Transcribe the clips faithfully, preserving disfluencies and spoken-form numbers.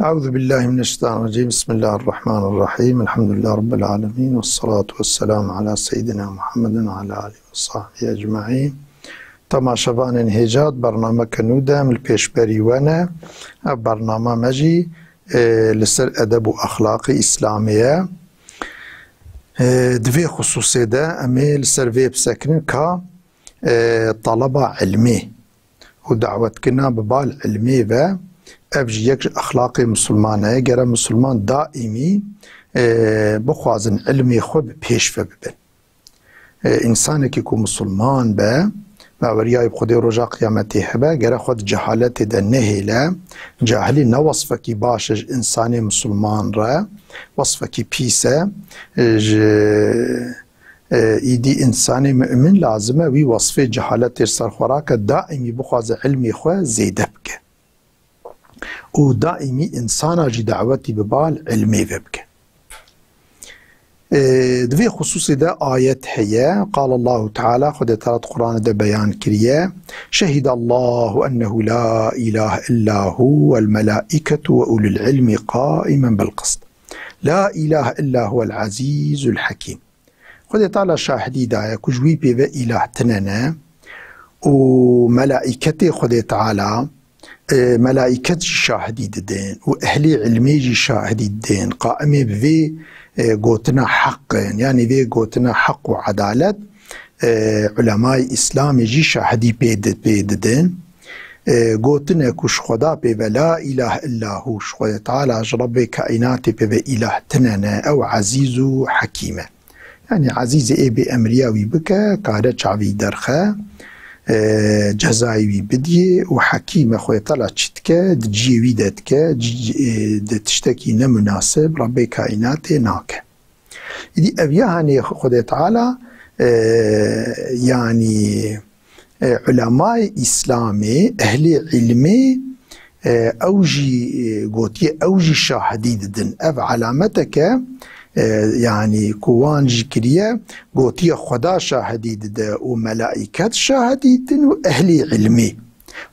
Euzu billahi mineşşeytanirracîm. Bismillahirrahmanirrahîm. Elhamdülillahi rabbil âlemîn. Vessalatu vesselamu ala seyyidina Muhammedin ve ala alihi ve sahbihi ecmaîn. Temaşevanên hêja, bernameke nû de em li pêşberî we ne. Ev bernama me jî, e, li ser edeb û exlaqê îslamê ye. E, di vê xisûsê de em ê li ser vê bisekinin ka, e, taleba ilmê û dawetkirina bi bal ilmê ve, ev jî yek ji exlaqê misilmana ye. Gere misilman daîmî, e, bixwazin ilmê xwe bi pêş ve bibin. E, însanekî ku misilman be, baweriyayî bi Xwedê roja qiyametê hebe, gere xwe di cehaletê de nehêle. Cahilî ne wesfekî baş e ji însanê misilman re, wesfekî pîs e. E, ji E, îdî însanê mu'min lazim e wî wesfê cehaletê ser xwe rake, daîmî bixwaze ilmê xwe zêde bike. Û daîmî însana jî dawetî bi bal ilmê ve bike. E, di vê xisûsê de ayet heye. Qal Allahu Teala, Xwedê Teala di Quranê de beyan kiriye. Şehidallahu ennehu la ilahe illa hu vel melaiketu ve ulul ilmi qaimen bil qist. La ilahe illa huvel azîzul hakîm. Xwedê Teala şahidî daye ku ji wî pê ve îlah tine ne û melaîketê Xwedê Teala, e, melaîket jî şahidî didin û ehlê ilmê jî şahidî didin. Qaimê bi vê, e, gotina heq in, yanî vê gotina heq û edalet, e, ulemayê Îslamê jî şahidî pê di-, pê didin. E, gotine ku ji Xweda pê ve la îlah illa hu, ji Xwedê Teala, ji Rebbê kaînatê pê ve îlah tine ne, ew ezîz û hekîm e. Yanî ezîzê ê bê emriya wî bike, kare çavî derxe, e, cezayê wî bidiyê û hekîm e, Xwedê Teala çi dike, di ciyê wî de dike, ci-, e, di tiştekî nemunasib Rebbê kaînatê nake. Îdî ev ya hanê Xwedê Teala, e, yanî, e, ulemayê Îslamê, ehlê îlmê, e, ew jî, e, gotiye, ew jî şahidî didin. Ev alameteke, e, yanî ku wan jî kiriye, gotiye Xweda şahidî dide û melaîket şahidî didin û ehlê îlmê.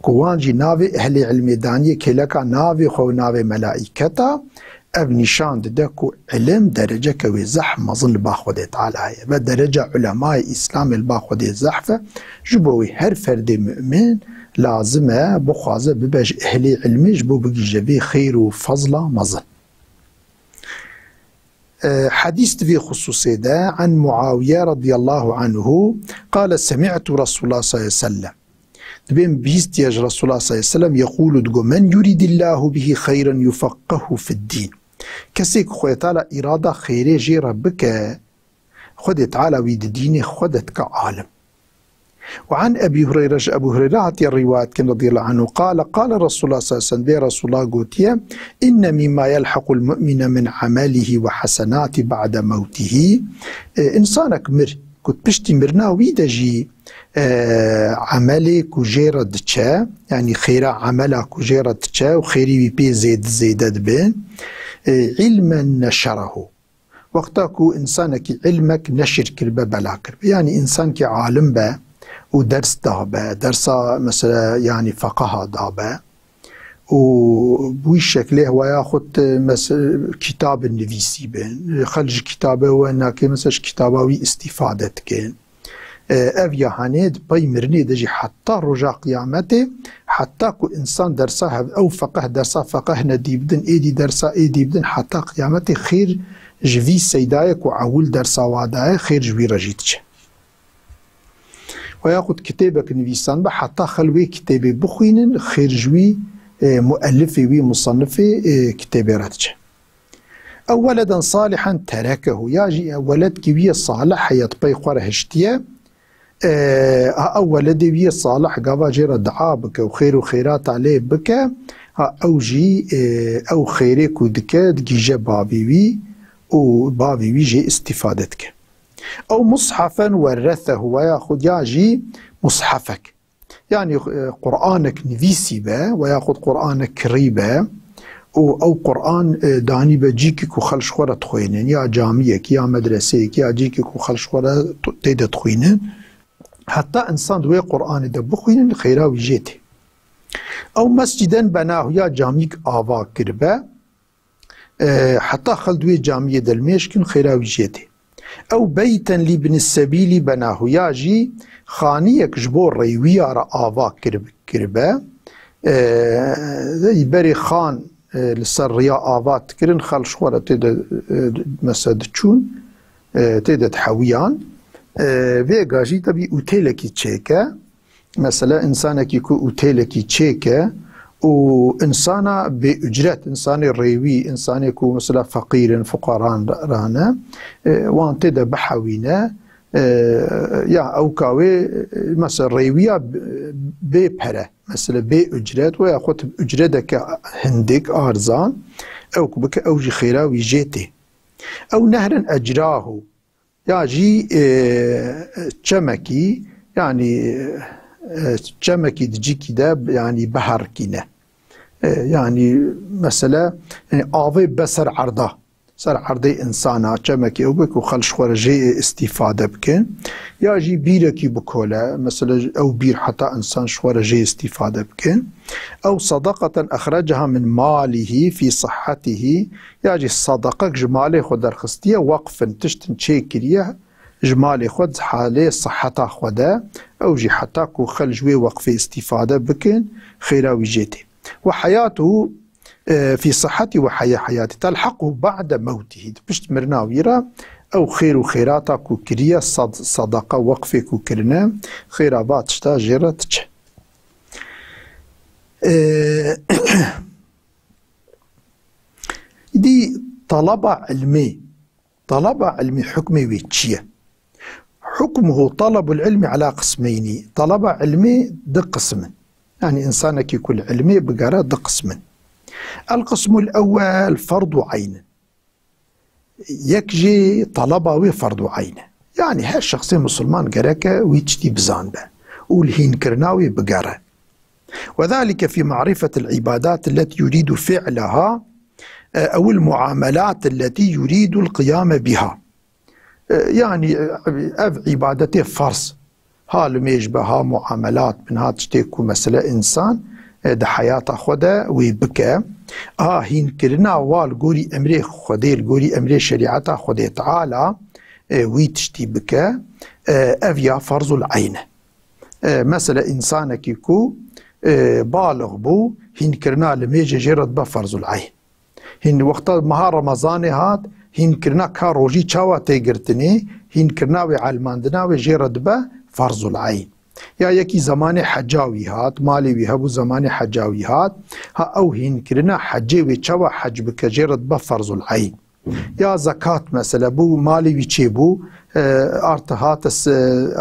Ku wan jî navê ehlê îlmê daniye kêleka navê xwe û navê melaîketa, ev nîşan dide ku ilim dereceke wê zehf mezin li ba Xwedê Teala ye. Ve dereca ulemayê Îslamê li ba Xwedê zehf e. Ji bo wê her ferdê mu'min lazim e bixwaze bibe ji ehlê ilmê ji bo bigihîje vê xêr û fezla mezin. E, hedîs di vê xisûsê de, an Muawiye radiyallahu anhu, qale, semi'tu Resulullah sallallahu aleyhi ve sellem. Dibê min bihîstiye ji Resulullah sallallahu aleyhi ve sellem, yeqûlu, digo, men yuridillahu bihi xeyran yufeqqihhu fid-dîn. Kesê ku Xwedê Teala îrada xêrê jê re bike, Xwedê Teala wî di dînê xwe de dike alim. Ve an Ebî Hureyre, ji Ebû Hureyre hatiye rîwayet kirin radiyallahu anhu, qale, qale Resulullah sallallahu aleyhi ve sellem, bê Resulullah gotiye, inne mimma yelhaqul mu'mine min amelihi ve hasenati ba'de mewtihi. E, însanek mir, ku piştî mirina wî de jî, e, emelê ku jê re diçe, yanî xêra emela ku jê re diçe û xêrî wî pê zêde, zêde dibe, e, ilmen neşerehu. Wexta ku însanekî ilmek neşir kiribe, bela kiribe. Yanî însankî alim be û ders dabe, dersa mesela yanî feqeha dabe û bi wî şeklê hewa yaxud, e, mes-, kitab nivîsî be. Xelk ji kitabe we nake, mesela ji kitaba wî îstîfade dike. E, ev ya hanê di pey mirinê de jî heta roja qiyametê, heta ku însan dersa hev-, ew feqeh dersa feqeh nedî bidin, êdî dersa êdî bidin, heta qiyametê xêr ji vî seydayê ku ewil dersa wa daye, xêr ji wî re jî diçe. Ve yaxud kitêbek nivîsan be, heta xelk wê kitêbê bixwînin, xêr ji wî, e, muellifê wî, musannifê, e, kitêbê re diçe. Ew weleden salihen terekehu, ya jî ew weledkî wî ye salih heye, di pey xwe re hiştiye. E, ha ew weledê wî ye salih gava jê re dua bike û xêr û xêrata lê bike, ha ew jî, e, ew xêrê ku dike digihîje bavê wî û bavê wî jê îstîfade dike. Ew mushefen werresehu, ve yaxud ya jî mushefek. Yanî, e, Qur'anek nivîsî be, ve yaxud Qur'anek kirî be û ew Qur'an, e, danî be cîkî ku xelk ji xwe re dixwênin, ya camiyekî, ya medreseyekî, ya cîkî ku xelk ji xwe re t-, tê de dixwînin. Heta însan di wê Qur'anê de bixwînin, xêra wî jê tê. Ew mesciden benahu, ya camîk ava kiribe, E, heta xelk di wê camiyê de li mêj kin, xêra wî jê tê. Ew beyten li bin sebîlî benahu, ya jî xaniyek ji bo rêwiya re ava kirib-, kiribe. E, berê xan, e, li ser riya ava dikirin, xelk ji xwe re tê de, e, mesela diçûn, e, tê de dihewiyan. E, vêga jî tebî ûtêlekî çêke. Mesela, însanekî ku ûtêlekî çêke û însana bê ucret, însanê rêwî, însanê ku mesela feqîr in, fuqaran ra-, rane, e, wan tê de bihewîne, e, ya ewka wê, e, mesela rêwiya b-, bê pere, mesela bê ucret, weya xwe tu ucreteke hindik, arzan, ew ku bike, ew jî xêra wî jê tê. Ew nehrin ecrahu, ya jî, e, çemekî, yanî, e, çemekî di cîkî de, yanî, biherikîne. E, yanî, mesele, yanî, avê be ser erda. Ser erdê însana çemekî ew be ku xelk ji xwe re jê îstîfade bikin. Ya jî bîrekî bikole. Mesele, ew bîr heta însan ji xwe re jê îstîfade bikin. Ew sadaqeten exreceha min malihî fî sihhetihî, ya jî sadaqek ji malê xwe derxistiye, weqfin, tiştin çêkiriye, ji malê xwe di halê siheta xwe de, ew jî heta ku xelk ji wê weqfê îstîfade bikin, xêra wî jê tê. Ve heyatuhu, e, fî sihhetî ve heye-, heyatî telheqhu ba'de mewtihî. Di pişt mirina wî re ew xêr û xêrata ku kiriye, sad-, sadaqa, weqfê ku kirine, xêra va tişta jê re diçe. E, Îdî talaba ilmê, talaba ilmî hukmê wê çi ye? Hukmuhu talabul ilmi ala qismeyni. Talaba ilmê di qisim in. Yanî însanekî ku li ilmê bigere di qisim in. El qismul ewwel ferdu eyn in. Yek jî talaba wê ferdu eyn e. Yanî her şexsê misilman gereke wî tiştî bizanbe û li hînkirina wê bigere. Ve zalike fî marîfetil îbadat elletî yurîdu fi'leha, e, ewil muamelat elletî yurîdul qiyame biha. E, yanî, e, ev îbadetê ferz, ha limêj be, ha muamelat bin, ha tiştê ku mesele însan, e, di heyata xwe de wê bike, ha hînkirina wa li gorî emrê Xwedê, li gorî emrê şerîeta Xwedê Teala, e, wî tiştî bike, e, ev ya ferzul eyn e. E, mesele, însanekî ku, e, balix bû, hînkirina limêjê jê re dibe ferzul eyn. Hîn wexta meha Remezanê hat, hînkirina ka rojî çawa tê girtinê, hînkirina wê, elmandina wê jê re dibe ferzul eyn. Ya yekî zemanê heca wî hat, malê wî hebû zemanê heca wî hat, ha ew hînkirina hecê wê çawa hec bike jê re dibe ferzul eyn. Ya zekat mesele bû, malê wî çêbû, e, art hate s-,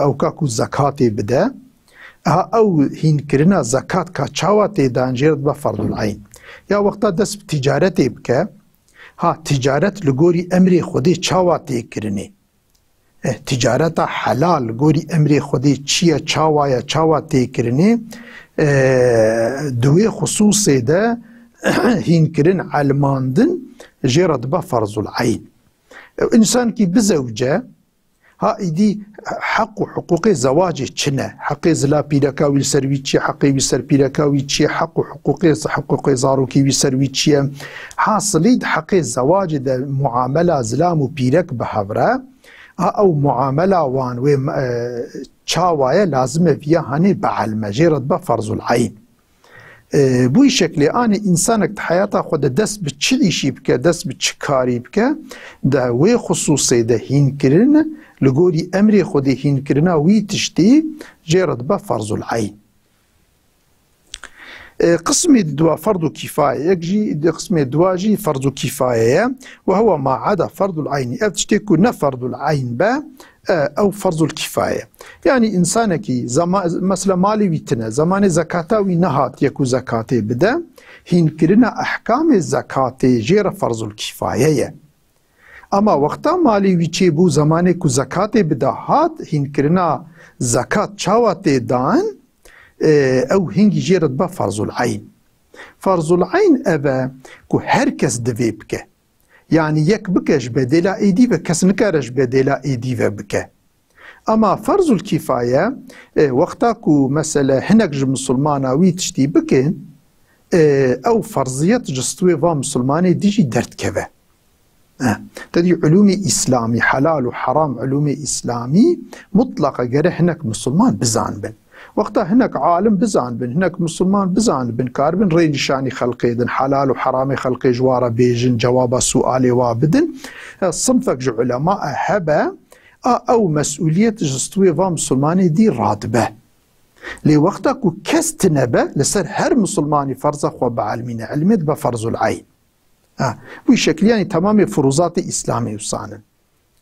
ewka ku zekatê bide. Ha ew hînkirina zekat ka çawa tê dan jê re dibe ferdul eyn. Ya wexta dest bi ticaretê bike, ha ticaret li gorî emrê Xwedê çawa tê kirinê? E, ticareta helal li gorî emrê Xwedê çi ye, çawa ye, çawa tê kirinê? E, di wê xisûsê de hînkirin, elmandin jê re dibe ferzul eyn. Ew însankî bizewce, ha îdî heq û hiqûqê zewacê çi ne? Heqê zila pîreka wî li ser wî çi ye? Heqê wî ser pîreka wî çi ye? Heq û hiqûqê, hiqûqê zarokê wî ser wî çi ye? Hasilî di heqê zewacê de muamela zilam û pîrek bi hev re, ha ew muamela wan wê, e, çawa ye, lazim e viya hanê bielme, jê re dibe ferzul eyn. E, bi wî şeklê anî însanek di heyata xwe de dest bi çi îşî bike, dest bi çi karî bike, di wê xisûsê de hînkirin, li gorî emrê Xwedê hînkirina wî tiştî jê re dibe ferzul eyn. E, qismê di dua ferdu kîfaye, yek jî di qismê dua jî ferdu kîfaye ye. Ve huwa ma ada ferdul eyni. Ev tiştê ku ne ferdul eyn be, e, ew ferzul kîfaye. Yanî însanekî zema-, mesela malê wî tine, zemanê zekata wî nehatiye ku zekatê bide, hînkirina ehkamê zekatê jê re ferzul kîfaye ye. Ama wexta malê wî çêbû, zemanê ku zekatê bide hat, hînkirina zekat çawa tê dan, e, ew hingî jê re dibe ferzul eyn. Ferzul eyn ev e ku her kes divê bike. Yanî yek bike ji bedêla êdî ve, kes nikare ji bedêla êdî ve bike. Ama ferzul kîfaye, e, wexta ku mesele hinek ji misilmana wî tiştî bikin, e, ew ferziyet ji stûyê va misilmanê dî jî derdikeve. E, te dî ulûmê îslamî, helal û heram ulûmê îslamî mutlaqa gere hinek misilman bizanibin. Wexta hinek alim bizanibin, hinek misilman bizanibin, karibin rê nîşanî xelkê din, helal û heramê xelkê ji wa re bêjin, cewaba sualê wa bidin. E, sinfek ji ulema e hebe, a ew mesûliyet ji stûyê va misilmanê dî radibe. Lê wexta ku kes tine be, li ser her misilmanî ferza xwe bielmîne. Ilmê dibe ferzul eyn. Ha, wî şekilî, yanî temamê firûzatê îslamê wisa in.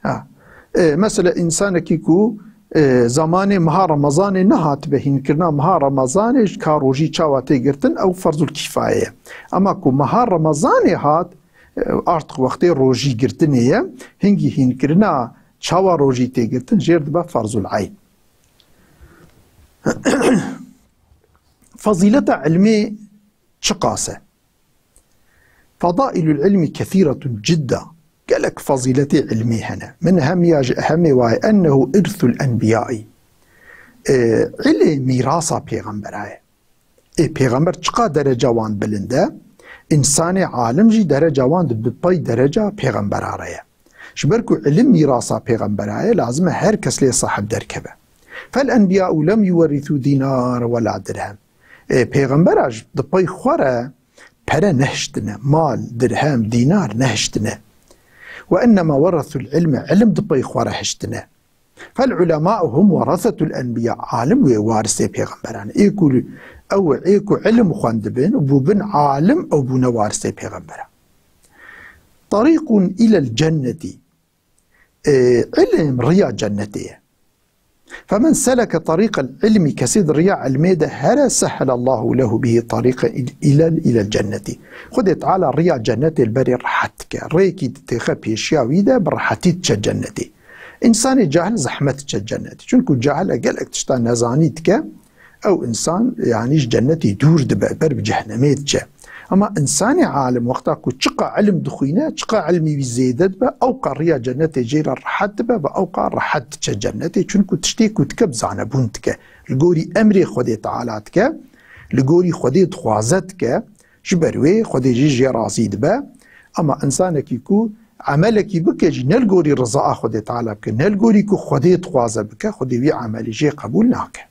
Ha. E, mesela, însanekî ku, e, zamanê meha Remezanê nehatibe hînkirina meha Remezanê, ji ka rojî çawa tê girtin, ew ferzul kîfaye ye. Ema ku meha Remezanê hat, e, artık wextê rojî girtinê ye, hingî hînkirina çawa rojî tê girtin, jêr dibe ferzul eyn. Fezîleta ilmê çiqas e? Fedaîlul ilmî kethîretun cidda. Gelek fezîletê ilmê hene. Min hemiya ji ehemê wa ye, ennehu irthul enbiyayî. E, ilê mîrasa pêxembera ye. Ê pêxember çiqa dereca wan bilind e, însanê alim jî dereca wan di bi pey dereca pêxembera re ye. Ji ber ku ilim mîrasa pêxembera ye, lazim e her kes lê sahib derkeve. Fel enbiya'u lem yuwerrithu dînar we la dirhem. Ê pêxembera ji di pey xwe re pere nehiştine, mal, dirhem, dînar nehiştine. Ve ennema werrethul ilme, ilim di pey xwe re hiştine. Fel ulema'u hum weresetul enbiya. Alim wê warisê pêxemberan. Ê ku ew, ê ku ilim xwendibin û bûbin alim, ew bûne warisê pêxemberan. Tarîqun ilel cennetî. E, ilim riya cennetê ye. Femen seleke tarîqel ilmî, kesê di riya ilmê de here, sehelallahu lehu bihi tarîqe il-, ilel, ilel cennetî. Xwedê Teala riya cennetê li berê rehet dike. Rêkî ditêxe pêşiya wî de bi rehetî diçe cennetê. Însanê cahil zehmet diçe cennetê. Çunku cahil e gelek tişta nezanî dike, ew însan, yanî, ji cennetê dûr dibe, ber bi cehnemê diçe. Ema însanê alim wexta ku çiqa ilim dixwîne, çiqa ilmî wî zêde dibe, ewqa riya cennetê jê re rehet dibe ve ewqa rehet diçe cennetê. Çunku tiştê ku dike bi zanebûn dike. Li gorî emrê Xwedê Teala dike, li gorî Xwedê dixwaze dike, ji ber wê Xwedê jî jê razî dibe. Ema însanekî ku emelekî bike jî ne li gorî rizaya Xwedê Teala bike, ne li gorî ku Xwedê dixwaze bike, Xwedê wî emelî jê qebûl nake.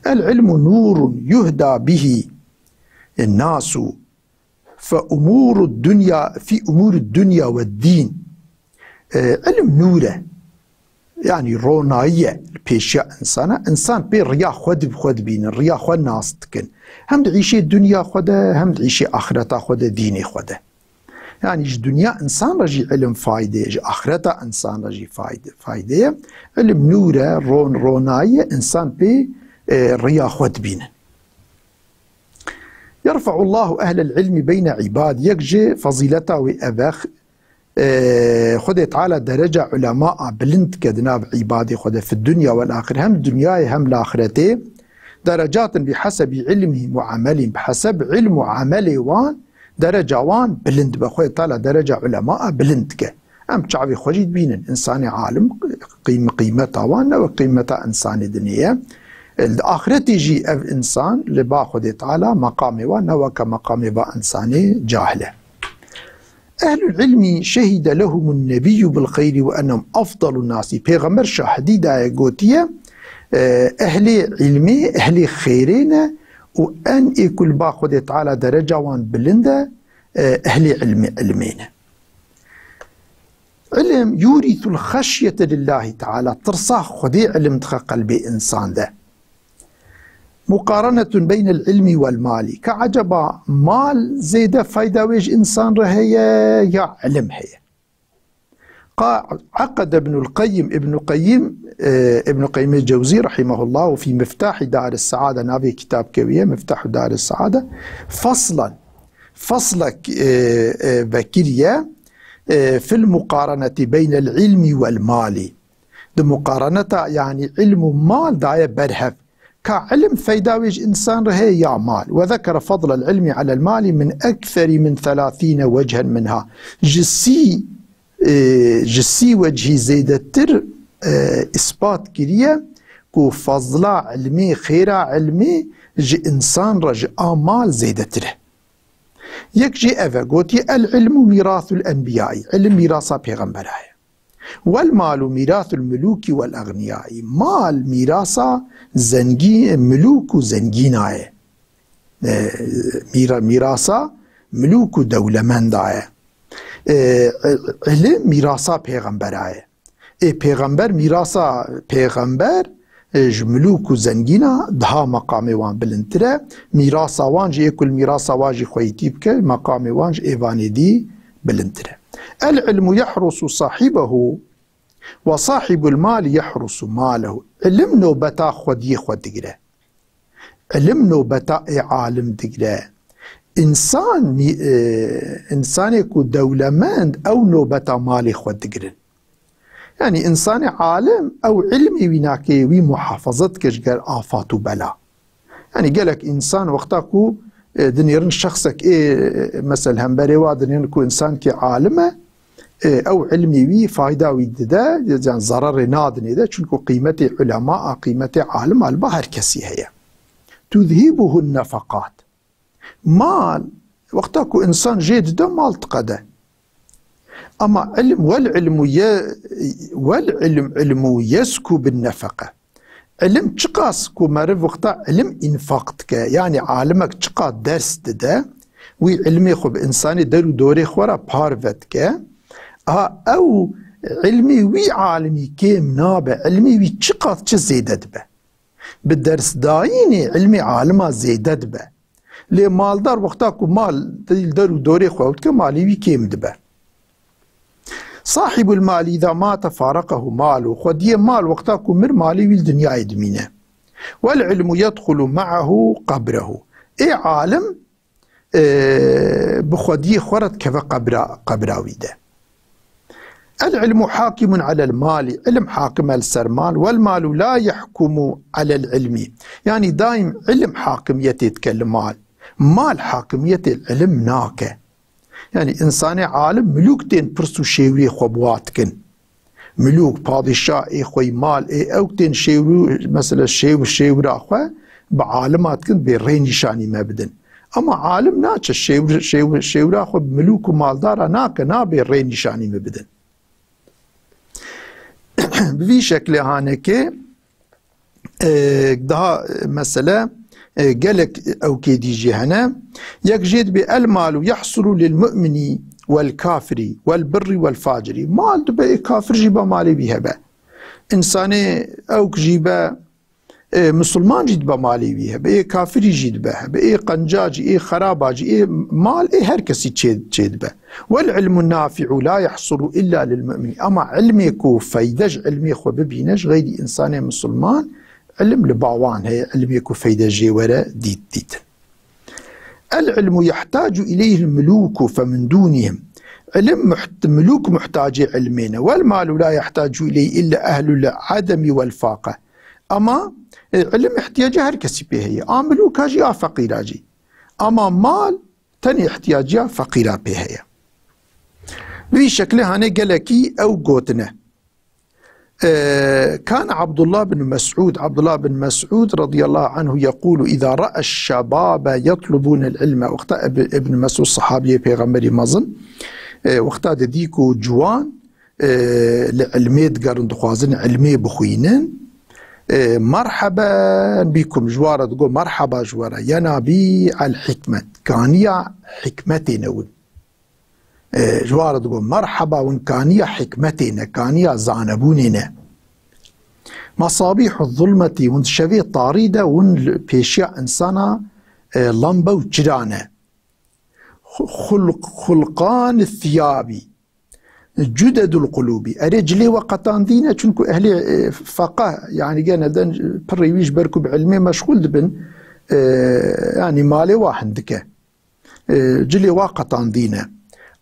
El ilmu nûrun yuhda bihi nasu fe umûru dunya, fî umûri dunya ve dîn. E, ilim nûr e. Yanî ronayî ye li pêşiya însana. Însan pê riya xwe di xwe dibînin, riya xwe nas dikin. Hem di îşê dunya xwe de, hem di îşê axireta xwe de, dînê xwe de. Yanî ji dunya însan re jî ilim fayde ye, ji axireta însan re jî fayde, fayde ye. Ilim nûr e, ron, ronayî ye, însan pê, e, riya xwe dibînin. Yerfe'ullahu ehlel ilmi beyne ibad. Yek ji fezîleta wê ev e, e, Xwedê Teala dereca ulema a bilind dike di nav îbadê xwe de, fi dunya wel axir, hem dinyayê hem li axiretê. Derecatin bi hesebi ilmihim ve amelihim. Bi heseb ilm û amelê wan dereca wan bilind dibe. Xwedê Teala dereca ulema a bilind dike. Em çavê xwe jî dibînin. Însanê alim qîm-, qîmeta wan ne wek qîmeta însanê dinê ye. Li axiretê jî ev însan li ba Xwedê Teala meqamê wan ne weke meqamê va însanê cahil e. Ehlul ilmi şehîde lehumun nebiyyu bil xeyrî ve ennehum afdalun nasi. Pêxember şahidî daye, gotiye, e, ehlê ilmê, ehlê xêrê ne û en ê ku li ba Xwedê Teala dereca wan bilind e, e, ehlê ilmê, ilmê ne. Ilim yûrîsul xeşyete lillahi teala, tirsa Xwedê ilim dixe qelbê însan de. Muqarenetun beynel ilmi wel mali. Ka eceba mal zêde fayda wê ji însan re heye ya ilim heye? Qa-, eqede Ibnul Qeyyim, Ibnul Qeyyim, e, Ibnul Qeyyim el-Cewzî rahimehullah fî Miftahî Daris Saade, navê kitap keviye, Miftahî Daris Saade, faslan, faslek, e, e, vekiriye, e, fil muqareneti beynel ilmi wel mali. Di muqareneta, yanî ilm û mal daye berhev. Ka ilim feyda wê ji însan re heye ya mal. Ve zekere fadlel ilmi alel mali min ekserî min selasîne wechan minha. Ji sî, e, ji sî wecihî zêdetir, e, îspat kiriye ku fazla ilmê, xêra ilmê ji însan re ji a mal zêdetir e. Yek jî ev e, gotiye, "El ilmu mîrasul enbiyayî." Ilim mîrasa pêxembera ye. "Wel malu mîrasul mulûkî wel exniyayî." Mal mîrasa zengî-, milûk û zengîna ye. E, mîra-, mîrasa milûk û dewlemenda ye. E, e, ilim mîrasa pêxembera ye. Ê pêxember mîrasa pêxember, e, ji milûk û zengîna daha meqamê wan bilindtir e. Mîrasa wan jî, ê ku li mîrasa wan jî xweyîtî bike, meqamê wan ji ê vanê dî bilindtir e. "El ilmu yehrusu sahibehu ve sahibul mali yehrusu malehu." Ilim nobeta xwediyê xwe digire. Ilim nobeta ê alim digire. Însan mî-, e, însanê ku dewlemend, ew nobeta malê xwe digirin. Yanî însanê alim, ew ilmê wî nake, wî muhafaza dike ji ger afat û bela. Yanî gelek însan wexta ku, e, dinêrin şexsek ê, e, mesel hemberê wa dinêrin ku însankê alim e, e, ew ilmê wî fayda wî dide, yan zerarê nadinê de, çunku qîmetê ulema a, qîmetê alim a li ba her kesî heye. "Tudhibuhun nefeqat." Mal, wexta ku însan jê dide, mal diqede. Ama ilim, "Wel ilmu ye-, wel ilim, ilmu yezku bin nefeqe." Ilim çiqas ku meriv wexta ilim înfaq dike, yanî alimek çiqas ders dide, wî ilmê xwe bi însanê der û dorê xwe re parve dike, a ew ilmê wî alimî kêm nabe, ilmê wî çiqas çi zêde dibe. Bi dersdayînê ilmê alima zêde dibe. Lê maldar wexta ku mal li der û dorê xwe ew dike, malê wî kêm dibe. "Sahibul mali îza mate fareqehu malu." Xwediyê mal wexta ku mir, malê wî li dinyayê dimîne. "Wel ilmu yedxulu me'ahu qebrehu." Ê alim, e, bi xwediyê xwe re dikeve qebra, qebra wî de. "El ilmu hakimun alel mali." Ilim hakim e li ser mal. "Wel malu la yehkumu alel ilmi." Yanî daîm ilim hakimiyetê dike li mal. Mal hakimiyetê li ilim nake. Yanî însanê alim milûk tên pirs û şêwirê xwe bi wa dikin. Milûk, padîşah ê xwe yî mal ê ew tên şêwirû, mesela şêw-, şêwira xwe bi alima dikin, bê rê nîşanî me bidin. Ama alim naçe şêwir-, şêwir-, şêwira xwe bi milûk û maldara nake, nabê rê nîşanî me bidin. Bi vî şeklê hanekê, e, daha mesele, e, gelek ewkê dî jî hene. Yek jê dibê, "El malu yahsulu lil mu'mini wel kafiri wel birri wel faciri." Mal dibe, ê kafir jî be malê wî hebe. Însanê ewk jî be, e, misilman jî dibe malê wî hebe, ê kafirî jî dibe hebe, ê qenca jî, ê xeraba jî, ê mal, ê her kesî çê, çê dibe. "Wel ilmu nafi'u la yahsulu illa lil mu'min." Ama ilmê ku feyde ji ilmê xwe bibîne, ji xeyrî însanê misilman, ilim li ba wan heye, ilmê ku feyde jê were dît, dîtin. "El ilmu yahtacu ileyhil muluku fe min dunihim." Ilim muht-, milûk muhtacê ilmê ne. "Wel malu la yahtacu ileyhi illa ehlul ademi wel faqe." Ama, e, ilim ihtiyaca her kesî pê heye. A milûka jî, a feqîra jî. Ama mal tenê ihtiyaciya feqîra pê heye. Bi vî şeklê hanê gelekî ew gotine. E, kan Abdullah bin Mes'ud, Abdullah bin Mes'ud radiyallahu anhu yekulu, "Iza ra'eş şebabe yetlubunel ilme." Wexta Ib-, Ibn Mes'ud, sahabiyê Pêxemberî mezin, e, wexta didî ku ciwan, e, li ilmê digerin, dixwazin ilmê bixwînin, e, "Merheben bikum", ji wan re digot, "Merhaba ji we re, yena bi el hikmet, kaniya hikmetê ne win." E, ji wan re digot, "Merhaba, win kaniya hikmetê ne, kaniya zanebûnê ne." "Masabîhu zulmetî", win şevê tarî de, win li pêşiya insana, e, lambe û çira ne. Xulq-, xulqan thiyabî, cudedul qulûbî. Erê, cilê we qetandî ne, çunku ehlê, e, feqeh, yanî gene den pirrê wî ji ber ku bi ilmê meşxûl dibin, e, yanî malê wa hindik e. E, cilê wa qetandî ne.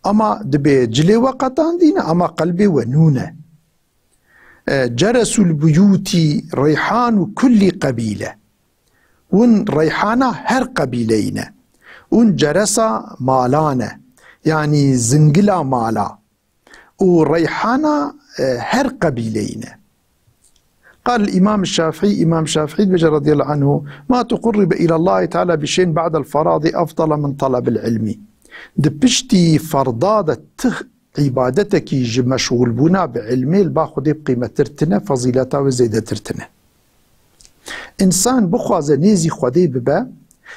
Ama dibê cilê we qetandî ne, ama qelbê we nû ne. E, "Ceresul buyûtî reyhanu kullî qebîle." Win reyhana her qebîleyî ne. Win ceresa malan e. Yanî zingila mala. Û reyhana, e, her qebîleyî ne. قال الإمام الشافعي، Îmam Şafîî dibêje radiyallahu anhu, ما تقرب إلى الله تعالى بشيء بعد الفرائض أفضل من طلب العلم. Di piştî ferda de tih îbadetekî ji meşxûlbûna bi ilmê li ba Xwedê bi qîmettir tine, fezîleta wê zêdetir tine. Însan bixwaze nêzî Xwedê bibe,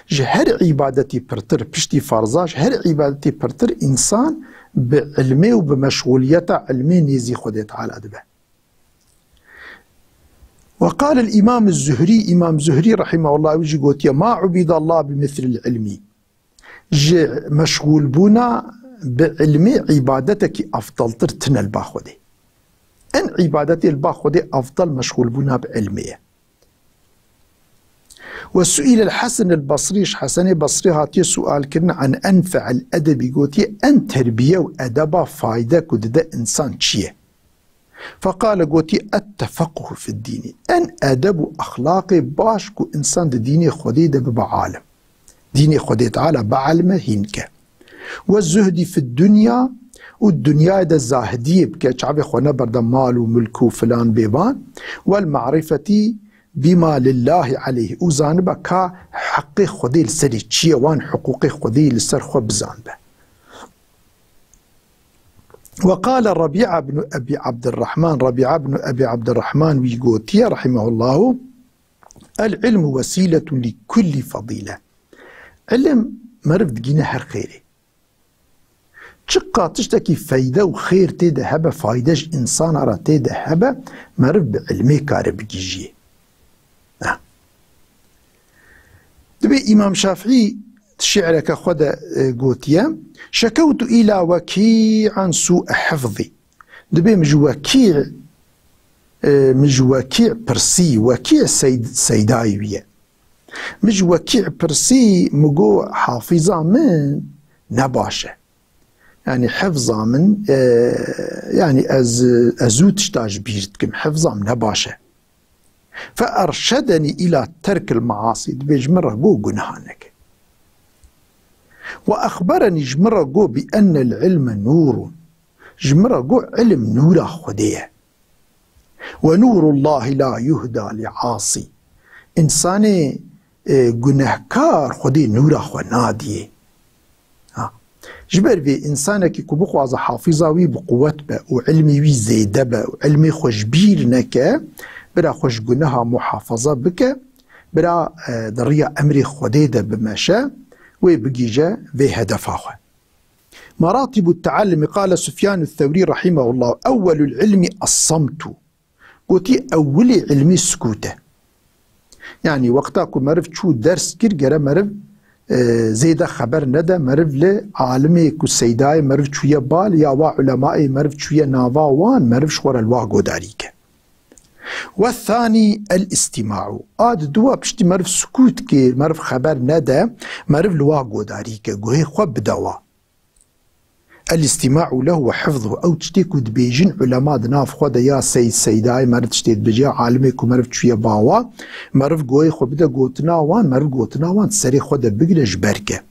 ji her îbadetî pirtir, piştî ferza, ji her îbadetî pirtir însan bi ilmê û bi meşxûliyeta ilmê nêzî Xwedê Teala dibe. وقال الإمام الزهري، Îmam Zuhrî rahimehullah wî jî gotiye, ما عبد الله بمثل العلم. Ji meşxûlbûna bi ilmê îbadetekî efdaltir tine li ba Xwedê. En îbadetê li ba Xwedê efdal meşxûlbûna bi ilmê ye. وسئل الحسن البصري، ji Hesenê Basrî hatiye sual kirin, عن أنفع الأدب، gotiye en terbiye û edeba fayde ku dide însan çi ye? فقال، gotî, التفقه في الدين. En edeb û exlaqê baş ku însan di dînê Xwedê de bibe alim. Dînê Xwedê Teala bielme hîn ke. والزهد في الدنيا، û dinyayê de zahidiyê bike, çavê xwe neberda mal û milk û filan bêvan. والمعرفة بما لله عليه، û zaniba ka heqê Xwedê li serê çi ye, wan hiqûqê Xwedê li ser xwe bizanbe. وقال ربيعة بن أبي عبد الرحمن، Rabîa bin Ebî Ebdirrehman wî gotiye, rahimehullahu, العلم وسيلة لكل فضيلة. Îlim meriv digîne her xêrê. Çiqa tiştekî feyde û xêr tê de hebe, fayde ji însana re tê de hebe, meriv bi îlmê kare bigihîjî. Ha. Dibê Îmam Şafîî di şi'reke xwe de, e, gotiye, شكوت إلى وكيع سوء حفظي. Dibê min ji Wekî, e, min ji Wekî pirsî, Wekî seyd-, seydayê wî ye. Min ji Wekî pirsî, min got, hafîza min ne baş e. Yanî hifza min, e, yanî ez, ez zû tişta ji bîr dikim, hifza min ne baş e. فأرشدني إلى ترك المعاصي، dibê ji min re got guneha neke. وأخبرني، ji min re got, بأن العلم نور، ji min re got, îlim nûra Xwedê ye. ونور الله لا يهدى لعاصي. Însanê, e, gunehkar Xwedê nûra xwe nadiyê. Ha. Ji ber vê însanekî ku bixwaze hafîza wî bi quwet be û îlmê wî zêde be û îlmê xwe ji bîr neke, bira xwe ji guneha muhafaza bike, bira, e, di riya emrê Xwedê de bimeşe, wê bigihîje vê hedefa xwe. مراتب التعلم، قال سفيان الثوري رحمه الله، أول العلم الصمت. Gotî, ewilê îlmî sukût e. Yanî wexta ku meriv çû ders kir, gere meriv, e, zêde xeber nede, meriv li alimê ku seydayê meriv çûye bal ya wa ulemayê meriv çûye nava wan, meriv ji xwe re li wa godarî ke. والثاني الاستماع. A di dua piştî meriv sukût kir, meriv xeber nede, meriv li wa godarî ke, guhê xwe bide wa. الاستماع له وحفظه. Ew tiştê ku dibêjin ulema di nav xwe de ya seyd, seydayê meriv tiştê dibêje, ya alimê ku meriv çûye ba wa, meriv guhê xwe bide gotina wan, meriv gotina wan serê xwe de bigire ji ber ke.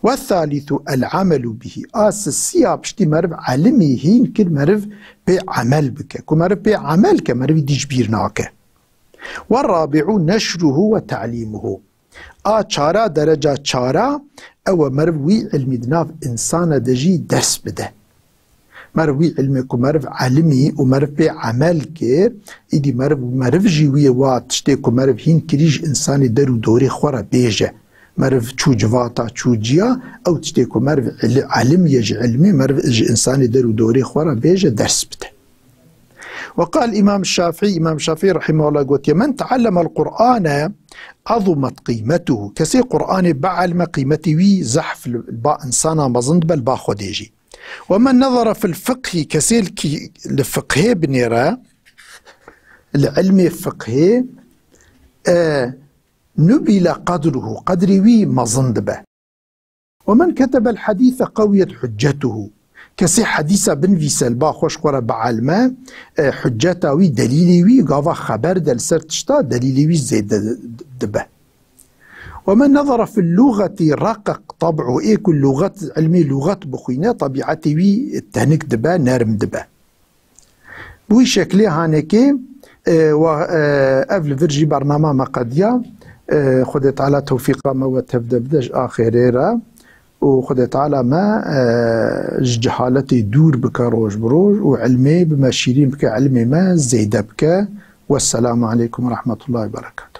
والثالث العمل به. A sisiya piştî meriv elimî hîn kir, meriv pê emel bike. Ku meriv pê emel ke, meriv dî ji bîr nake. والرابع نشره وتعليمه. A çara, dereca çara, ew e meriv wî îlmî di nav însana de jî ders bide. Meriv wî îlmê ku meriv elimî û meriv pê emel kir, îdî meriv, meriv jî wî wa tiştê ku meriv hîn kirî ji însanê der û dorê xwe re bêje. Meriv çû civata, çû ciya, ew tiştê ku meriv îl-, elimî ye ji îlmê, meriv ji însanê der û dorê xwe re bêje, ders bide. وقال الإمام الشافعي، Îmam Şafîî rahimehullah gotiye, من تعلم القرآن عظمت قيمته. Kesê Qur'anê bielme, qîmetê wî zehf li ba însana mezin dibe, li ba Xwedê jî. ومن نظر في الفقه، kesê li kî-, li fiqhê binêre, li ilmê fiqhê, e, نبل قدره، qedrê wî mezin dibe. ومن كتب الحديث قويت حجته. Kesê hedîsa binivîse li ba xwe ji xwe re bielme, e, huceta wî, delîlê wî, gava xeber de li ser tişta delîlê wî zêde dibe. ومن نظر في اللغة رقق طبعه. Ê ku luxet, ilmê luxet bixwîne, tebîetê wî tenik dibe, nerm dibe. Bi wî şeklê hanekê, E, wa, e, ev li vir jî bernama me qediya. E, Xwedê Teala tewfîqa me we tevde bide ji axêrê re. Û Xwedê Teala me, e, ji cehaletê dûr bike roj bi roj û ilmê bi me şîrîn bike, ilmê me zêde bike. Wesselamu aleykum ve rahmetullahi ve berekatuhu.